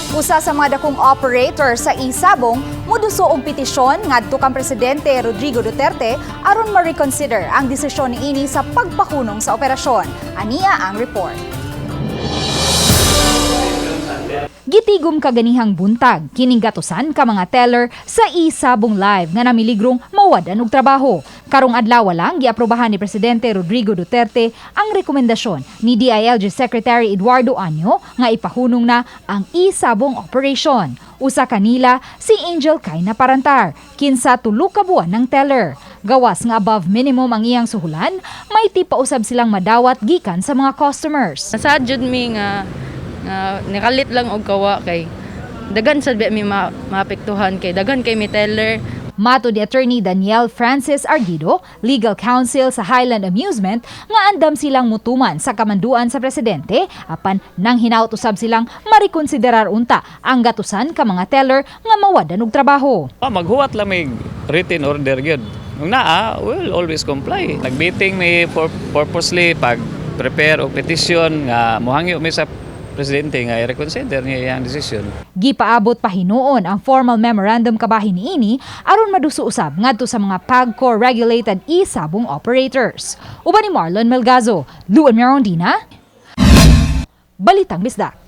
Usa sa mga dakong operator sa e-sabong muduso og petisyon ngadto kang Presidente Rodrigo Duterte aron ma-reconsider ang desisyon niini sa pagpahunong sa operasyon. Ania ang report. Gitigom kaganihang buntag kining gatusan ka mga teller sa e-sabong live nga namiligrong mawad-an og trabaho. Karong adlaw lang giaprobahan ni Presidente Rodrigo Duterte ang rekomendasyon ni DILG Secretary Eduardo Año nga ipahunong na ang e-sabong operation. Usa kanila si Angel Kayna Parantar, kinsa 3 ka buwan ng teller. Gawas nga above minimum ang iyang suhulan, may pausab silang madawat gikan sa mga customers. Nasad jud mi nga nakalit lang og kawa kay daghan sad ba mi maapektuhan kay daghan kay mi teller. Matod ni Attorney Daniel Francis Argido, legal counsel sa Highland Amusement, nga andam silang mutuman sa kamanduan sa presidente apan nang hinaut usab silang marekonsiderar unta ang gatusan ka mga teller nga mawadan og trabaho. Ah, maghuwat lang may written order gyud. Kung naa, we'll always comply. Nag-meeting mi for purposely pag prepare og petition nga mohangyo mi sa presidente nga i-reconsider niya iyang desisyon. Gipaabot pa hinuon ang formal memorandum kabahin niini aron maduso usab ngadto sa mga PAGCOR regulated e-sabong operators. Uban ni Marlon Melgazo, Luan Mirondina, Balitang Bisdak.